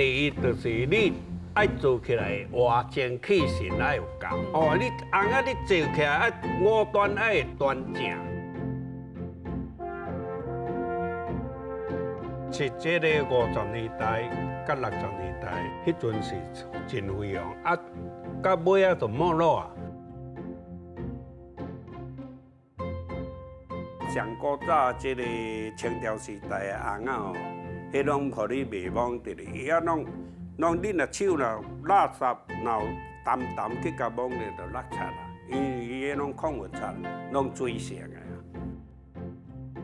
第一就是你愛做起來活精氣神愛有夠。哦，你尪仔你做起來愛五端愛端正。是這个50年代佮60年代，彼陣是真輝煌，啊，到尾仔就沒落啊。上古早這个清朝時代的尪仔吼，彼攏予你袂摸著咧，伊啊攏攏你若手若垃圾若有澹澹去共摸著就落漆啦，因為伊彼攏礦物漆，攏水性的。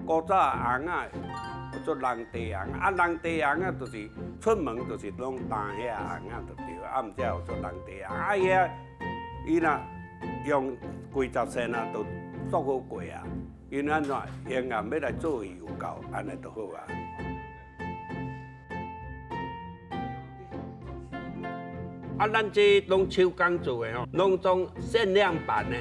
古早尪仔做人地尪，啊人地尪仔就是出門就是攏擔遐尪仔就對，啊毋才有做人地尪，啊伊遐伊若用幾十仙啊，就足好過啊。因按怎永遠欲來做伊有夠，按呢就好啊。啊，咱這攏手工做的吼，攏總限量版的。